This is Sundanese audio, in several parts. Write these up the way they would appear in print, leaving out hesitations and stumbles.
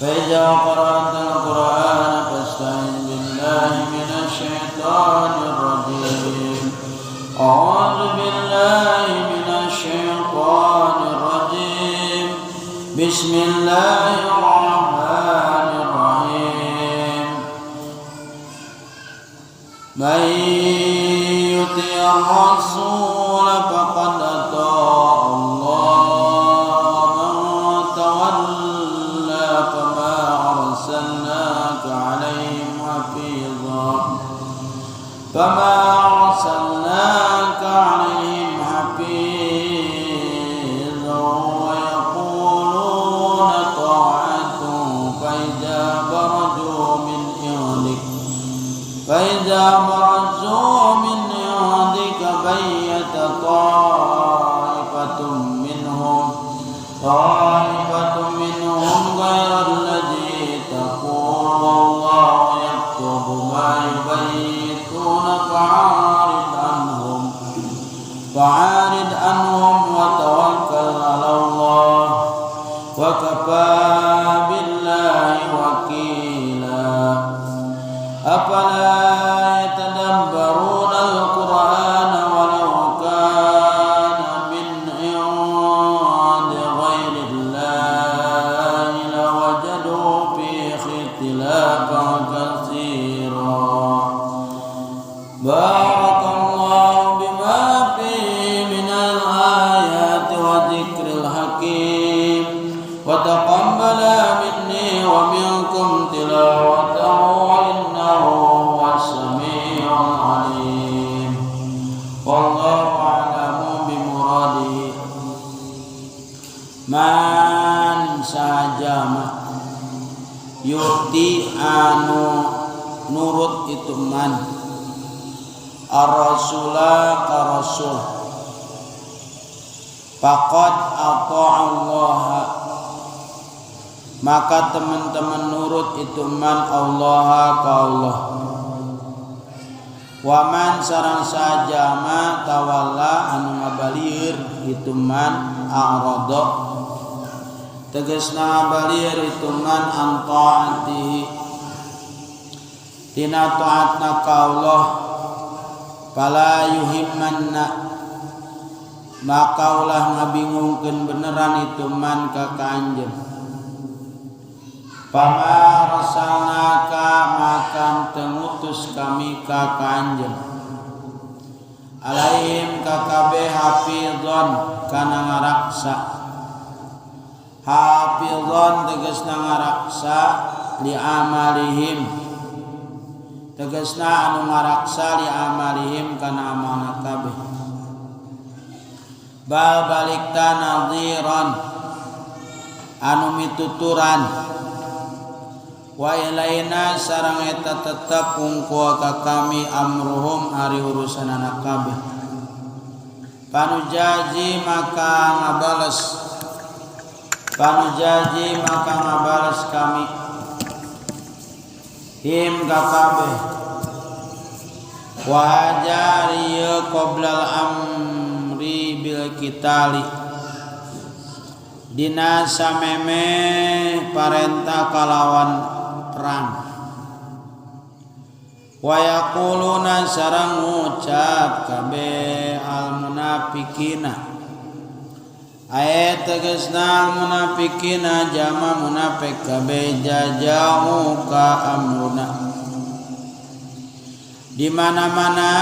فإذا قرأت القرآن فاستعذ بالله من الشيطان الرجيم. أعوذ بالله من الشيطان الرجيم. بسم الله الرحمن الرحيم. من يطع الرسول فقد أطاع الله، ومن تولى فما أرسلناك عليهم حفيظا، فما أرسلناك عليهم حفيظا. ويقولون طاعة، فإذا برزوا من عندك بيت طائفة منهم غير الذي تقول، والله يكتب ما يبيتون. فأعرض عنهم وتوكل على الله، وكفى بالله وكيلا. أفلا يتدبرون القرآن ولو كان من عند غير الله لوجدوا فيه اختلافا كثيرا. بارك الله بما فيه من الآيات والذكر الحكيم، وتقبل مني ومنكم تلاوته، إنه هو السميع العليم. والله أعلم بمراده. من saha jalma يطع anu nurut itu من الرسول ka rasul فقد أطاع الله maka teman-teman nurut itu من الله ka Allah. ومن sareng saha jalma تولى anu ngabalieur itu من أعرض tegasna ngabalieur itu من عن طاعته tina taatna ka Allah فلا يهمن maka ulah ngabingungkeun beneran itu من ka ka anjeun. فما أرسلناك maka teu ngutus kami ka ka anjeun عليهم ka kabeh حفيظا kana ngaraksa. حفيظا tegasna ngaraksa لأعمالهم tegasna anu ngaraksa لأعمالهم kana amalna kabeh. بل balikta نذيرا anu mituturan. وإلينا sareng eta tetep ungkul ka kami أمرهم ari urusanana kabeh. فنجازي maka ngabales, فنجازي maka ngabales kami هم ka kabeh. وهذا ieu قبل الأمر بالقتال dina sameme parentah kalawan perang. ويقولون sareng ngucap kabeh المنافقين ayat tegasna المنافقين jama munafik kabeh جاءك أمرنا di mana-mana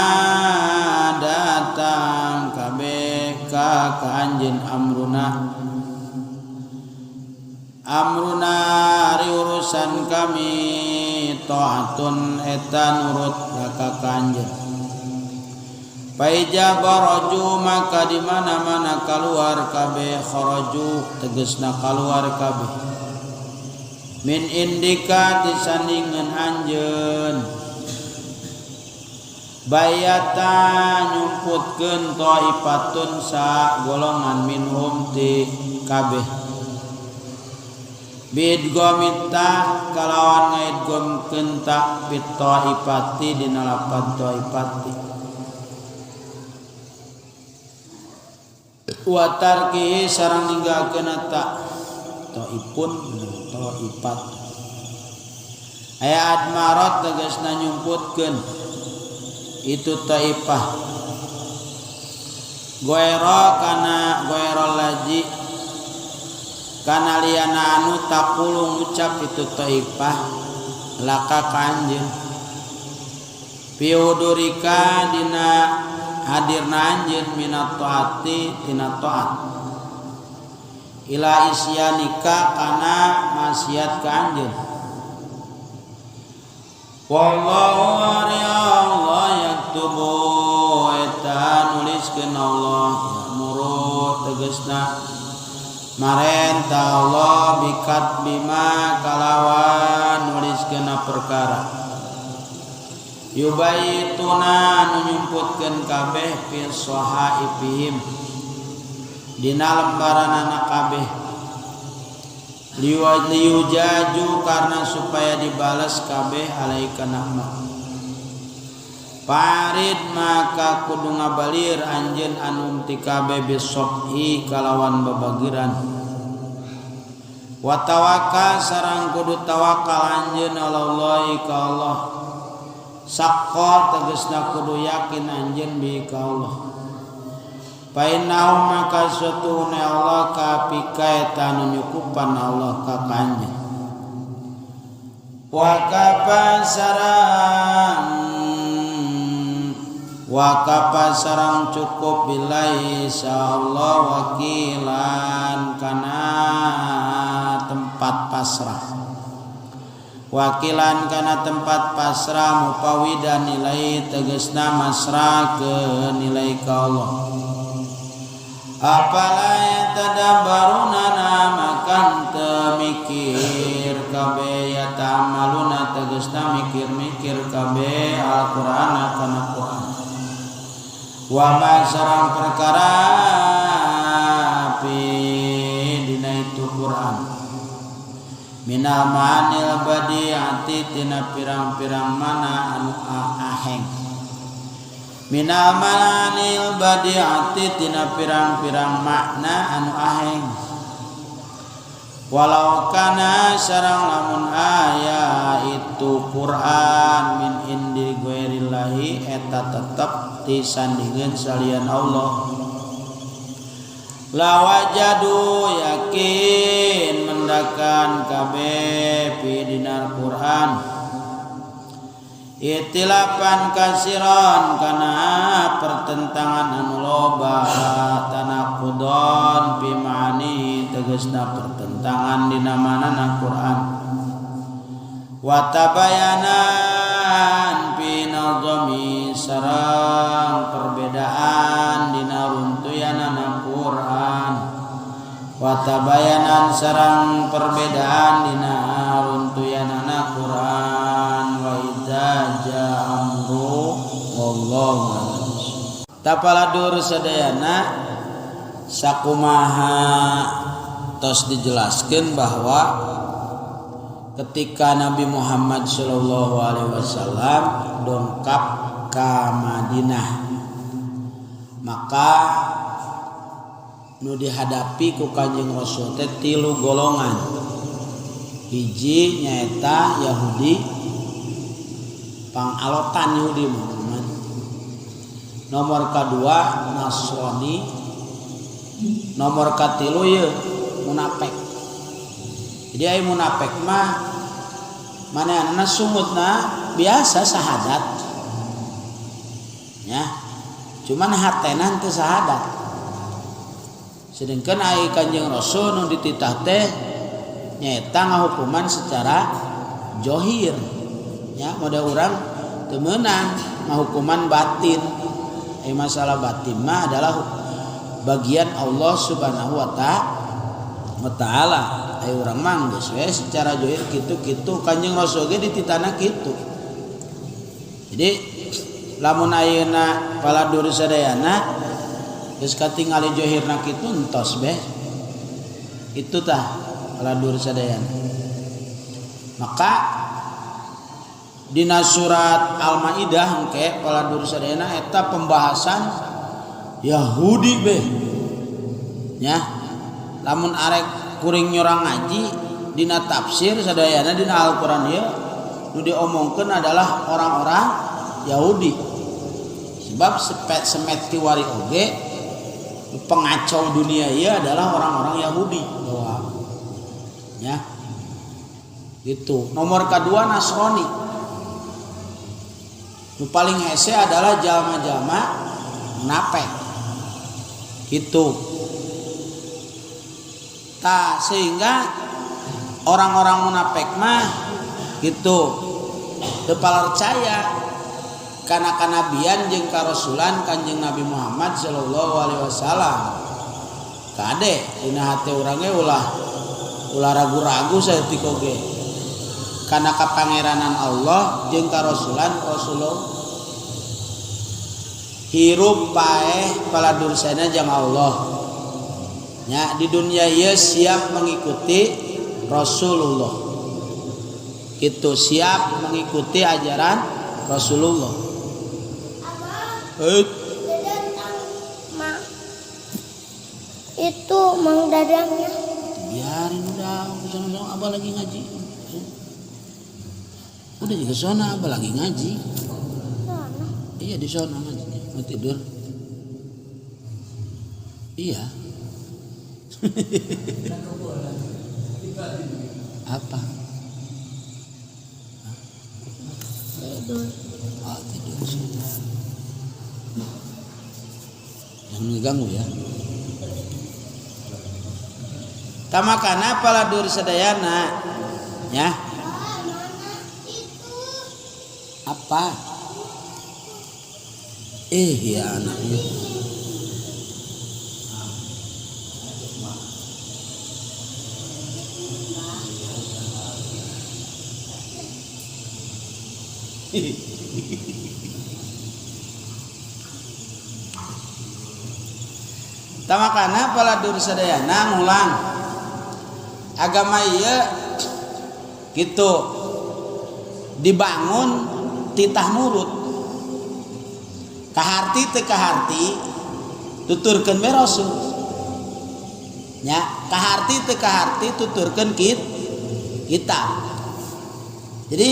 datang kabeh ka ka anjeun أمرنا أمرنا ari urusan kami طاعة eta nurut ka ka anjeun. فإذا برزوا maka di mana-mana keluar kabeh خرجوا tegesna keluar kabeh من عندك disandingan anjeun بيت nyumputkeun طائفة sa golongan منهم ti kabeh بإدغام التاء kalawan ngaidghamkeun ta في الطائفة dina lapad طائفة وتركه sareng ninggalkeun ta طائف طائف. Taifat aya admarat tegasna nyumputkeun itu taifah goero kana goero laji kana liyana anu taqulu ngucap itu taifah laka ka anjeun fi hudurika dina hadirna anjeun minat taati tina taat ila isyanika kana maksiat ka anjeun. Wallahu ari Allah yaktubu eta nuliskeun Allah ya'muru tegasna marentah Allah bikat bima kalawan nuliskeun perkara yubayituna nu nyumputkeun kabeh fi sahaifihim dina lembaranana kabeh liyujaju karena supaya dibalas kabeh alaika nama. Farid maka kudu ngabalir anjeun anu ti kabeh bisofi kalawan babagiran wa tawakkal sareng kudu tawakal anjeun alallahi ka Allah sakko tegasna kudu yakin anjeun bi ka Allah. Fa innahu maka satuna Allah kapika eta nu nyukupan Allah ka kanjeun. Wa kafa sarang wa kafa sarang cukup billahi insyaallah wakilan kana tempat pasrah. Wakilan kana tempat pasrah mufawidan nilai tegasna masrah ke nilai ka Allah. Apala yatadabbaruna makan teu mikir kabeh yatamaluna tegasna mikir-mikir kabeh Al-Qur'an kana Qur'an. Wa ma sareng perkara fi dina itu Qur'an minal ma'anil badi'ati tina pirang-pirang mana anu aheng minal ma'anil badi'ati tina pirang-pirang makna anu aheng walau kana sareng lamun aya itu Quran min indi ghairillahi eta tetep disandingeun salian Allah lawajadu yakin mendakan kabeh fi dinar Quran itilafan kasiron kana pertentangan anu loba tanaqudon fi ma'ani tegasna pertentangan dina manana Quran wa tabayanan fi nazami sareng perbedaan dina runtuyanana Quran wa tabayanan sareng perbedaan dina runtuyanana Quran wa idza jaa amru wallahu a'lam. Tapaladur sadayana sakumaha tos dijelaskeun bahwa ketika Nabi Muhammad sallallahu alaihi wasallam dongkap ka Madinah maka nu dihadapi ku Kanjeng Rasul teh tilu golongan. Hiji nyaeta Yahudi pangalotan Yahudi teman. Nomor kedua Nasrani, nomor katilu ye munafik. Jadi ai munafik mah manehna sumutna biasa sahadat. Ya. Cuman hatena teu sahadat. Sedangkan ai Kanjeng Rasul nu dititah teh nyaeta ngahukuman secara johir. Ya, model urang teu meunang ngahukuman batin. Ai masalah batin mah adalah bagian Allah Subhanahu wa ta'ala. Ai urang mah geus we secara johir kitu-kitu Kanjeng Rasul ge dititahna kitu. Jadi lamun ayeuna paladur sadayana geus katingali johirna kitu entos beh. Itu tah paladur sadayana. Maka dina surat Al-Maidah engke paladur sadayana eta pembahasan Yahudi beh. Ya. Lamun arek kuring nyorang ngaji Dina tafsir sadayana dina Al-Qur'an ieu nu diomongkeun adalah orang-orang Yahudi. Sebab semet kiwari oge pengacau dunia ieu adalah orang-orang Yahudi. Ya. Gitu. Nomor kedua Nasrani. Nu paling hese adalah jalma-jalma munafik. Gitu. Tah sehingga orang-orang munafik mah gitu teu percaya kana kanabian jeung karasulan Kanjeng Nabi Muhammad sallallahu alaihi wasallam. Kade dina hate urang ge ulah ulah ragu-ragu saeutik oge. Kana kapangeranan Allah jeung karasulan Rasulullah. Hirup paeh paladursana jeung Allah. Nya di dunia ieu siap mengikuti Rasulullah. Itu siap mengikuti ajaran Rasulullah. Itu Mang Dadangnya. Biarin udah, kesana abah lagi ngaji. Udah juga sana abah lagi ngaji. Sana. Iya di sana ngajinya. Mau tidur? Iya. Apa? Tidur. Oh, tidur. Jangan ngeganggu ya. Tamakana paladur sadayana ya. Apa? Ya anaknya. Tamakana paladur sadayana ngulang agama ieu gitu dibangun titah nurut kaharti teu kaharti tuturkeun we rasul nya kaharti teu kaharti tuturkeun kitab. Jadi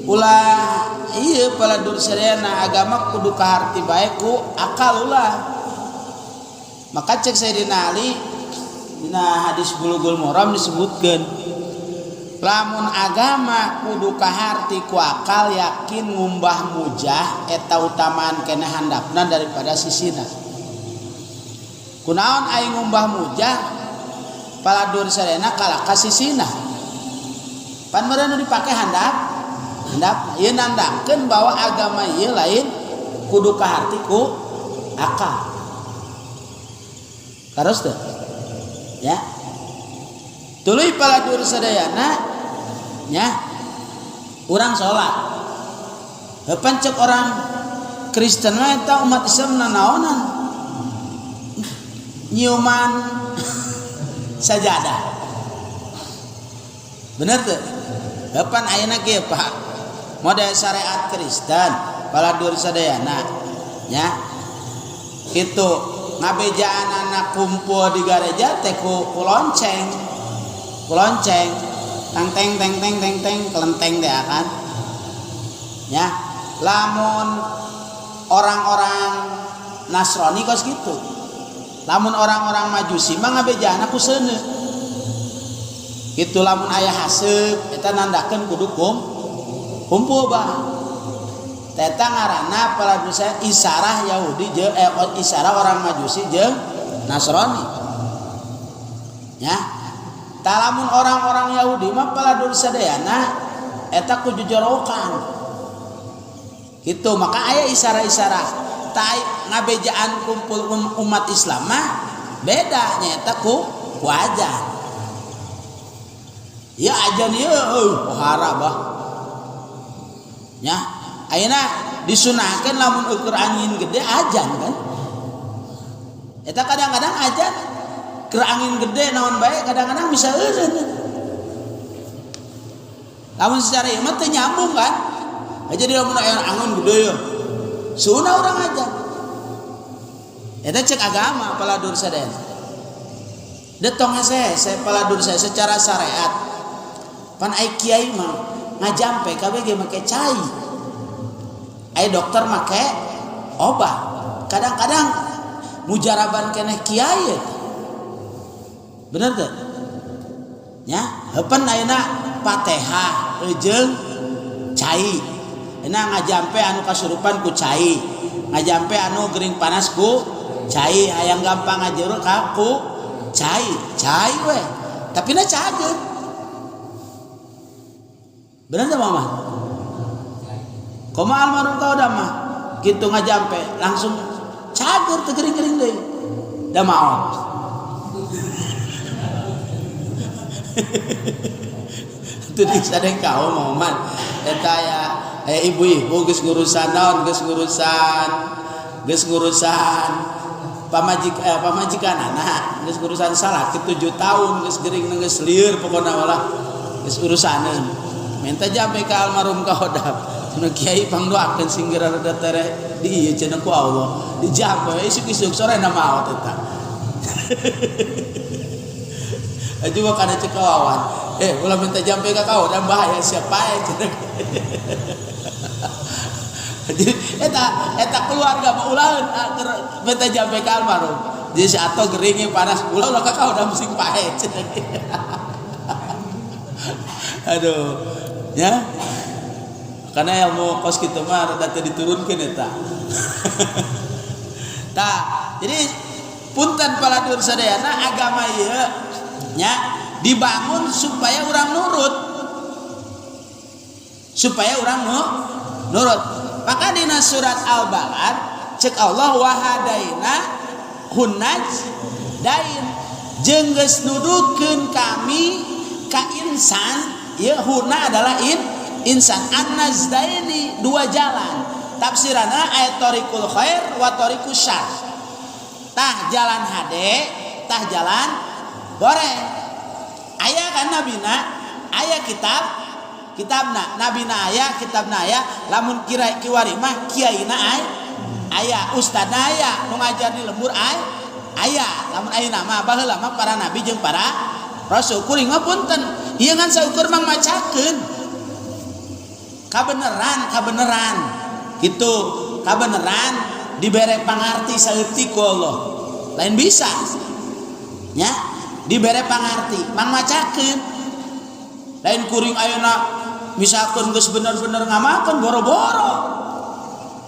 ulah ieu paladur sadayana agama kudu kaharti bae ku akal ulah. Maka cek Sayyidina Ali dina hadis Bulughul Maram disebutkeun lamun agama kudu kaharti ku akal yakin ngumbah mujah eta utamaan keneh handapna daripada sisina. Kunaon aing ngumbah mujah paladur sadayana kalah ka sisina. Pan meureun nu dipake handap handap ieu nandakeun bahwa agama ieu lain kudu kaharti ku akal. Terus teh ya tuluy paladur sadayana nya urang salat. Heupan cek orang Kristen mah eta umat Islam nanaonan nyiuman sajadah. Bener teu? Heupan ayeuna kieu Pak. Model syariat Kristen paladur sadayana nya kitu ngabejaan anak kumpul di gereja teh ku lonceng. Ku lonceng tang teng teng teng teng teng kelenteng teh kan. Ya, lamun orang-orang Nasrani kos gitu. Lamun orang-orang Majusi mah ngabejaan ku seuneu. Kitu lamun aya haseup eta nandakeun kudu kumpul bah. Teta ngaranna paladusa isarah Yahudi jeung isarah orang Majusi jeung Nasrani. Ya. Talamun orang-orang Yahudi mah paladur sadayana eta ku jujorokan. Gitu maka aya isarah-isarah. Ta ngabejaan kumpul umat Islam mah beda nyaeta ku ajan. Ya ajan ieu pohara bah. Ya. Ayeuna disunahkeun lamun ukur angin gede ajan kan. Eta kadang-kadang ajan keur angin gede naon bae kadang-kadang bisa eureun. Lamun secara ieu mah teu nyambung kan. Jadi lamun aya angin gede ya sunah urang ajan. Eta cek agama paladur sadayana. Detong hese paladur saya secara syariat. Pan ai kiai mah ngajampe kabeh ge make cai. Ai dokter make obat. Kadang-kadang mujaraban keneh kiai eta. Bener teu? Nya, heupeun ayeuna Fatihah jeung cai. Ayeuna ngajampe anu kasurupan ku cai. Ngajampe anu gering panas ku cai, hayang gampang ngajero ka ku cai, cai we. Tapi na cageut. Bener teu Mama? Komo almarhum ka udah mah kitu ngajampe langsung cager teu gering-gering deui. Da maot. Itu di sadeng kau Muhammad. Eta aya aya ibu-ibu geus ngurusan naon geus ngurusan pamajikan anak geus ngurusan salaki 7 tahun geus gering geus lieur pokona malah geus urusaneun. Minta jampe ka almarhum ka hodap. Cenah kiai pangdoakeun sing geura rada tereh di ieu cenah ku Allah. Dijampe isuk-isuk sore na maot eta. Aja mah kana cek kawawan. Ulah minta jampe ka kau dan bahaya siapa ya cenah. Jadi eta keluarga mah ulaheun minta jampe ka almarhum. Jadi si Ato geringnya panas ulah ulah ka kau dan sing pae cenah. Aduh, ya. Karena ilmu kos kitu mah rada teu diturunkeun eta. Tah, jadi punten paladur sadayana agama ieu nya dibangun supaya urang nurut. Supaya urang nurut. Maka dina surat Al-Balad cek Allah wahadaina hunnaj dain jeung geus nuduhkeun kami ka insan, ieu huna adalah insan an-najdaini dua jalan. Tafsiranna ayat thariqul khair wa thariqus syarr. Tah jalan hade, tah jalan goreng. Aya kan nabina, aya kitab, kitabna, nabina aya, kitabna aya, lamun kira kiwari mah kiaina aya, ustadna aya, nu ngajar di lembur aya, lamun ayeuna mah baheula mah para nabi jeung para rasul kuring mah punten, ieu ngan saukur mang macakeun. Kabeneran gitu, kabeneran dibere pangarti saeutik ku Allah. Lain bisa. Nya, dibere pangarti, mang macakeun. Lain kuring ayeuna misalkan geus bener-bener ngamalkeun boro-boro.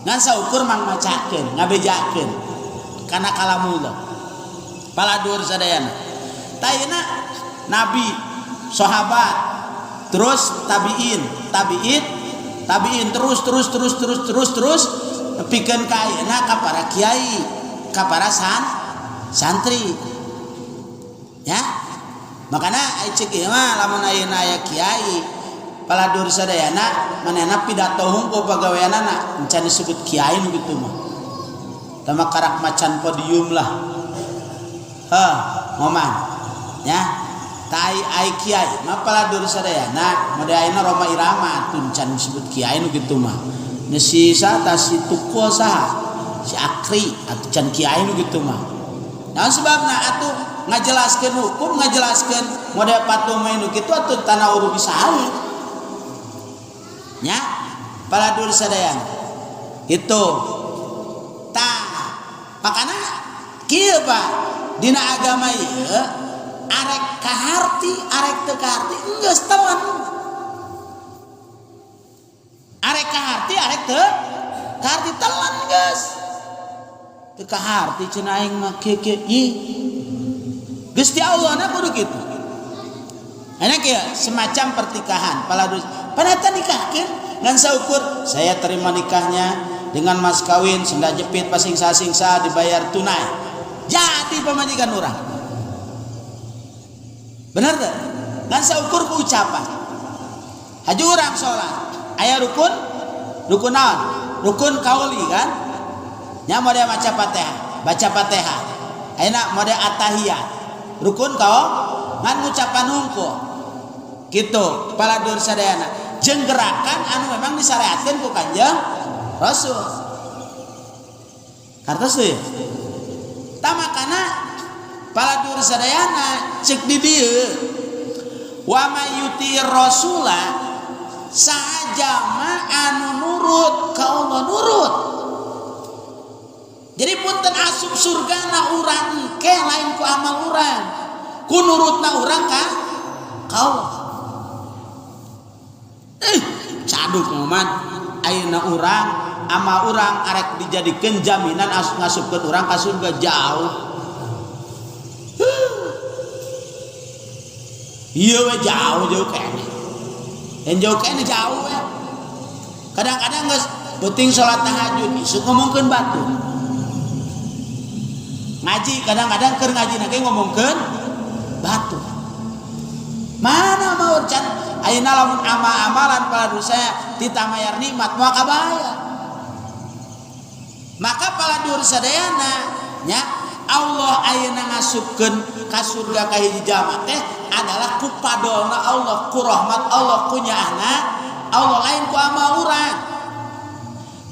Ngan saukur mang macakeun, ngabejakeun kana kalamullah. Paladur sadayana. Tayina nabi, sahabat, terus tabiin, tabiin, tabiin terus terus terus terus terus terus pikeun ka ayeuna ka para kiai, ka para santri. Ya. Makana ai ceuk ieu mah lamun ayeuna aya kiai paladur sadayana manehna pidato hungkul pagaweanana encan disebut kiai nu kitu mah. Tama karak macan podium lah. Heh, ngoman. Ya. Tai ai kiai mah paladur sadayana mode ayeuna Roma Irama tun can disebut kiai nu kitu mah. Nu si saha tah si Tukul saha? Si Akri atuh can kiai nu kitu mah. Naon sebabna atuh ngajelaskeun hukum, ngajelaskeun mode patuh mah nu kitu atuh tanah uruh bisa alit. Nya, paladur sadayana. Gitu. Tah, makana kieu Pak, dina agama ieu arek kaharti, arek teu kaharti geus telan. Arek kaharti, arek teu kaharti telan geus. Teu kaharti cenah aing mah kieu kieu ieu. Gusti Allah na kudu kitu. Enak ya, semacam pertikahan. Paladus, panata nikahkeun ngan saukur saya terima nikahnya dengan mas kawin senda jepit pasingsa-singsa dibayar tunai. Jadi pamajikan urang. Bener teu? Ngan saukur ku ucapan. Haju urang salat. Aya rukun? Rukun naon? Rukun kauli kan? Nya mode maca Fatihah, baca Fatihah. Ayeuna mode attahiyat. Rukun kau ngan ngucapan hungkul. Gitu, paladur sadayana. Jeung gerakan anu memang disyariatkeun ku Kanjeng Rasul. Kartos teu ya? Tah makana paladur sadayana cek di dieu. Wa may yuti rasula saha anu nurut ka Allah nurut. Jadi punten asup surgana urang ke lain ku amal urang, ku nurutna urang ka Allah. Caduk Muhammad ayeuna urang amal urang arek dijadikeun jaminan asup ngasupkeun urang ka surga jauh. Iya we jauh jauh kene. Yang jauh kene jauh we. Kadang-kadang geus penting salat tahajud isuk ngomongkeun batu. Ngaji kadang-kadang keur ngaji ge ngomongkeun batu. Mana mau can ayeuna lamun amal-amalan para saya titah mayar nikmat moal kabayar. Maka paladur sadayana nya Allah ayeuna ngasupkeun ka surga ka hiji jalma teh adalah ku padolna Allah, ku rahmat Allah, ku nyaahna Allah, lain ku amal urang.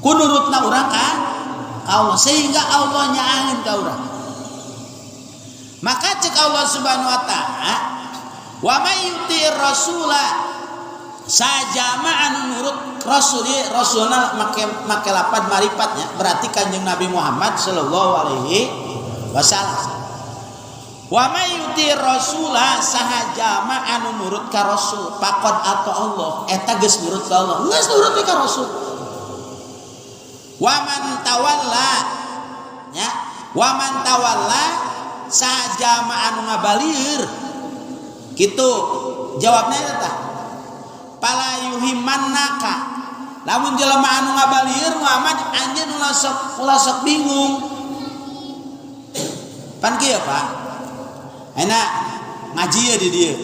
Ku nurutna urang ka Allah sehingga Allah nyaaheun ka urang. Maka cek Allah Subhanahu wa taala, wa may yuti rasula sajama anu nurut rasul, rasulna make lapad maripatnya berarti Kanjeng Nabi Muhammad sallallahu alaihi wasallam. Wa may yuti rasula saha jama anu nurut ka rasul faqad ata Allah, eta geus nurut ka Allah, geus nurut ka rasul. Wa man tawalla nya, wa man tawalla saha jama anu ngabalieur kitu jawabna eta tah pala yuhimannaka lamun jelema anu ngabalieur Muhammad anjeun ulah sok bingung. Pan kieu Pak, ayeuna ngaji ya di dieu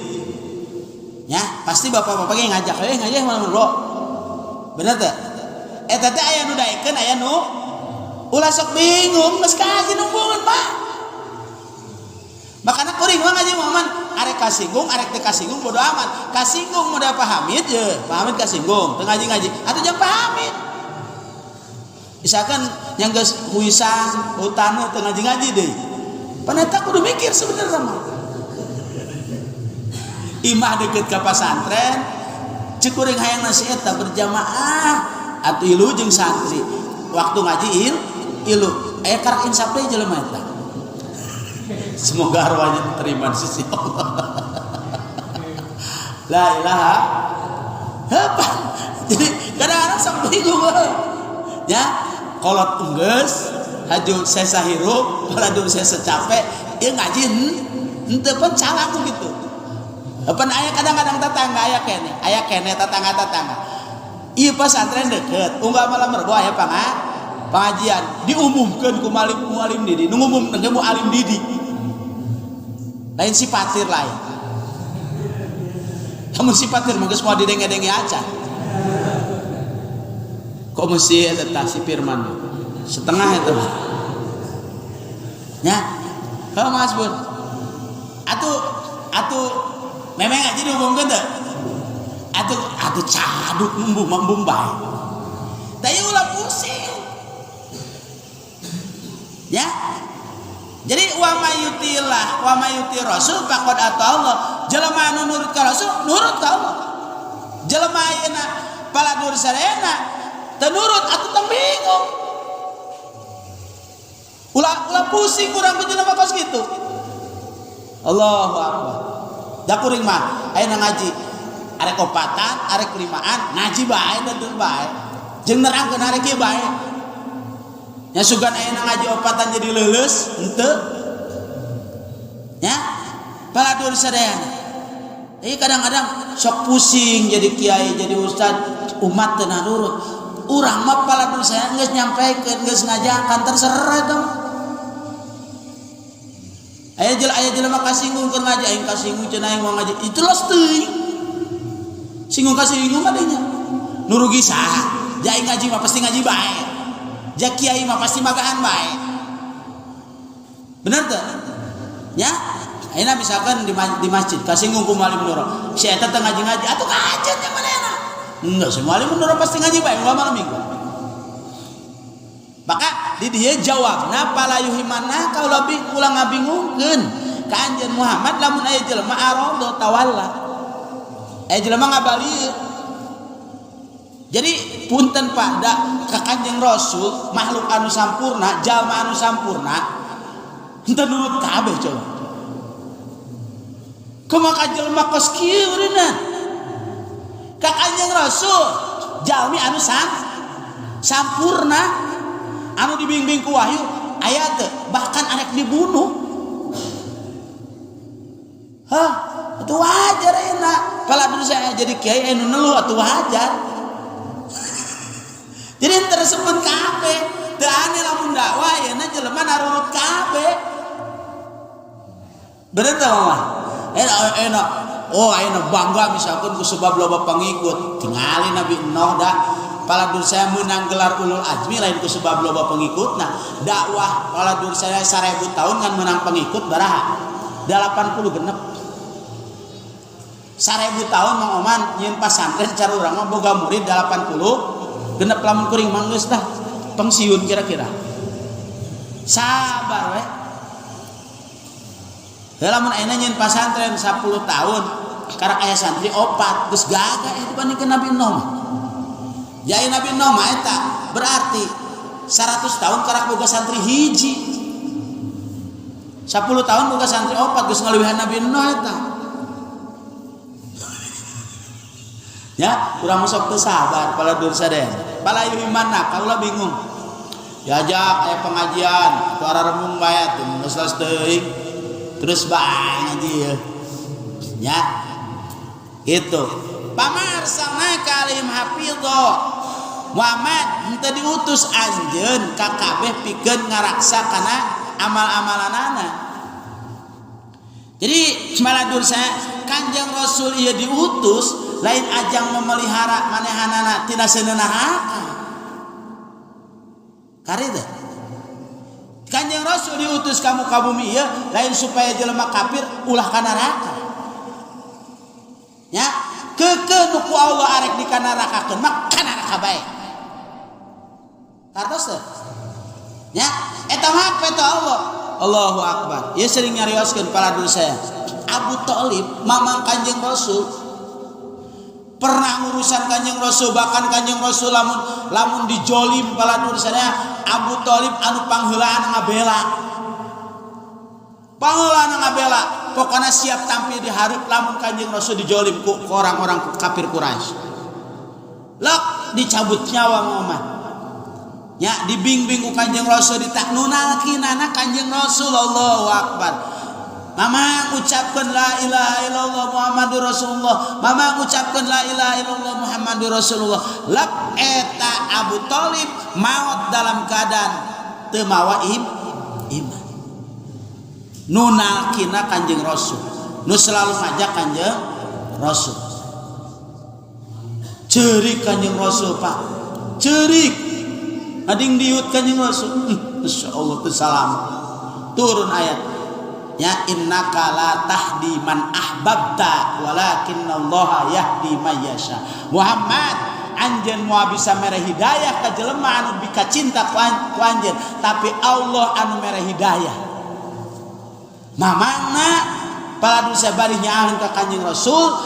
nya pasti bapak-bapak ge ngajak ngaji malam lo bener teh eta teh aya nu daekeun aya nu ulah sok bingung geus kaji nunggueun Pak. Makana kuring mah ngaji Muhammad arek kasinggung arek teu kasinggung bodo amat. Kasinggung modal Pak Hamid ye, Pak Hamid kasinggung teu ngaji-ngaji atuh jang Pak Hamid. Misalkan yang geus huisang hutana teu ngaji-ngaji deui. Pan eta kudu mikir sebenarnya mah. Imah deket ka pasantren ceuk kuring hayang nasi eta berjamaah atuh ilu jeung santri. Waktu ngaji ilu aya karak insaf deui jelema eta. Semoga arwahnya diterima di sisi Allah. La ilaha apa. Jadi kadang-kadang sok bingung ya, kolot enggeus haju sesa hirup baladu sesa capek ieu ngaji henteu pan calak gitu. Pan aya kadang-kadang tetangga aya kene tetangga-tetangga. Ieu pesantren deket, unggal malam Rebo aya pengajian diumumkeun ku mualim didi, nu ngumumkeun ge mualim didi. Lain si patir lain. Lamun si patir mah geus moal didenge-denge acan. Kok mesti eta tah si Firman setengah eta mah. Nya, kalau Mas Bun. Atuh atuh memang ngaji diumumkeun teu? Atuh atuh caduk embung bae. Tah ieu ulah pusing. Ya. Jadi wa mayutillah wa mayuti rasul faqad ata Allah. Jelema anu nurut ka rasul nurut ka Allah. Jelema ayeuna paladur sadayana teu nurut atuh tong bingung. Ulah ulah pusing urang ku jelema kos kitu. Allahu akbar. Da kuring mah ayeuna ngaji arek opatan, arek limaan, ngaji bae dan bae. Jeung nerangkeun arek ieu bae. Nya sugan ayeuna ngaji opatan jadi leuleus henteu. Nya paladur sadayana. Jadi kadang-kadang sok pusing jadi kiai, jadi ustad, umat teu nurut. Urang mah paladur sadayana geus nyampaikeun, geus ngajakan terserah eta mah. Aya jelema kasinggung keur ngaji, aing kasinggung cenah aing mau ngaji. Itu los teuing. Singgung kasinggung mah nya. Nu rugi saha? Ja aing ngaji mah pasti ngaji bae. Ja kiai mah pasti magahan bae. Bener teu? Ya? Ayeuna misalkan di masjid kasinggung ku muallim nuro. Si eta teu ngaji-ngaji, atuh kajeun yang manehna. Enggak, si muallim nuro pasti ngaji bae unggal malam minggu. Maka di dieu jawabna pala yuhimana kaula ulah ngabingungkeun ka anjeun Muhammad lamun aya jelema arada tawalla. Jelema ngabalieun. Jadi punten Pak, da ka Kanjeng Rasul makhluk anu sampurna, jalma anu sampurna henteu nurut kabeh coba. Kumaha jelema kos kieu eureunna? Ka Kanjeng Rasul jalmi anu sampurna anu dibimbing ku wahyu aya teu, bahkan arek dibunuh. Hah, itu wajar enak. Kalau dulu saya jadi kiai anu neluh atuh wajar. Jadi tersebut kabeh. Teu aneh lamun dakwah ayeuna jelema narurut kabeh. Bener teu, Mama? Enak, enak. Oh, ayeuna bangga misalkan ku sebab loba pengikut. Tingali Nabi Nuh dah. Pala dur saya menang gelar ulul azmi lain ku sebab loba pengikut. Nah, dakwah pala dur saya 1000 tahun kan menang pengikut baraha? 80 genep. 1000 tahun Mang Oman nyieun pasantren cara urang mah boga murid 80 genep, lamun kuring mah geus dah pensiun kira-kira. Sabar we. Lamun ayeuna nyieun pasantren 10 tahun karak aya santri opat geus gagah dibandingkeun Nabi Nuh mah. Jadi Nabi Nuh mah eta berarti 100 tahun karak boga santri hiji. 10 tahun boga santri opat geus ngaleuwihan Nabi Nuh eta. Ya, urang sok teu sabar pala dur sadaya. Pala yuhimanna kaula bingung. Diajak aya pengajian, atuh ararembung bae atuh geus los teuing. Terus bae ngaji ya. Ya. Gitu. Pamarsalnaka alaihim hafidha. Muhammad henteu diutus anjeun ka kabeh pikeun ngaraksa kana amal-amalanana. Jadi maladur saya Kanjeng Rasul ieu diutus lain ajang memelihara manehanana tina seuneu neraka. Kari teh. Kanjeng Rasul diutus ka muka bumi ieu lain supaya jelema kafir ulah ka neraka. Ya, keukeuh nu ku Allah arek dikanarakakeun mah ka neraka bae. Kartos teh. Ya, eta mah peto Allah. Allahu Akbar. Ieu sering nyarioskeun para dulu saya. Abu Thalib mamang Kanjeng Rasul pernah ngurusan Kanjeng Rasul, bahkan Kanjeng Rasul lamun dijolim pala dulu saya Abu Thalib anu pangheulaan ngabela. Pangheulaan ngabela, pokona siap tampil di hareup lamun Kanjeng Rasul dijolim ku orang-orang kafir Quraisy. Lok dicabut nyawa Muhammad. Ya dibimbing ku Kanjeng Rasul ditaknunalkinana Kanjeng Rasul. Allahu Akbar. Mama ngucapkeun la ilaha illallah Muhammadur Rasulullah. Mama ngucapkeun la ilaha illallah Muhammadur Rasulullah. Lap eta Abu Thalib maot dalam keadaan teu mawa iman. Nunalkina Kanjeng Rasul. Nu selalu ngajak Kanjeng Rasul. Ceurik Kanjeng Rasul Pak. Ceurik. Ading diut Kanjeng Rasul. Insyaallah teu salam. Turun ayat. Ya innaka la tahdi man ahbabta walakinallaha yahdi man yasha. Muhammad anjeun moal bisa mere hidayah ka jelema anu bikacinta ku anjeun, tapi Allah anu mere hidayah. Mamangna para dosa bari nyaaheun ka Kanjeng Rasul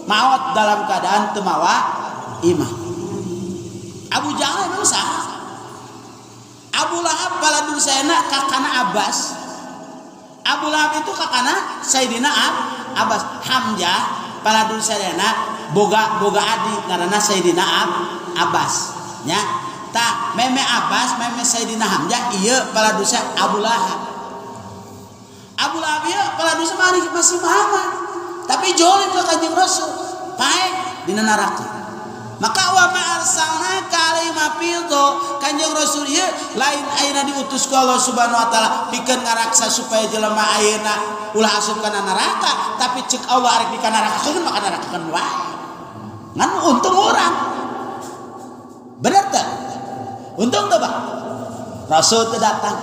maot dalam keadaan teu mawa iman. Abu Jahal emang saha? Abu Lahab pala dusana kakana Abbas. Abu Lahab itu kakana Sayyidina Abbas. Hamzah pala dusana boga adik ngaranna Sayyidina Abbas. Nya ta meme Abbas meme Sayyidina Hamzah ieu pala dusa Abu Lahab. Abu Lahab ieu pala dusa masih mama. Tapi jolim ka Kanjeng Rasul, pae dina neraka. Maka wa ma arsalnaka alaihim hafidha, Kanjeng Rasul ieu lain ayeuna diutus ku Allah Subhanahu wa taala pikeun ngaraksa supaya jelema ayeuna ulah asup kana neraka, tapi cek Allah arek di kana neraka maka nerakakeun wae. Ngan untung urang. Bener teu? Untung teu, Pak? Rasul teu datang.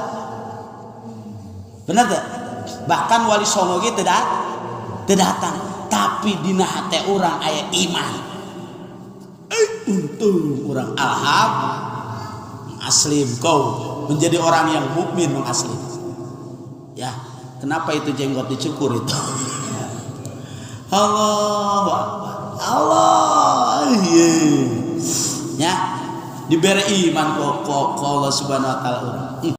Bener teu? Bahkan wali songo ge teu datang, tapi dina hate urang aya iman. Untung orang alham aslim kau menjadi orang yang mukmin mengaslim. Ya, kenapa itu jenggot dicukur itu? Allahu Akbar. Allah. Ye. Ya. Diberi iman ku Allah Subhanahu wa taala urang.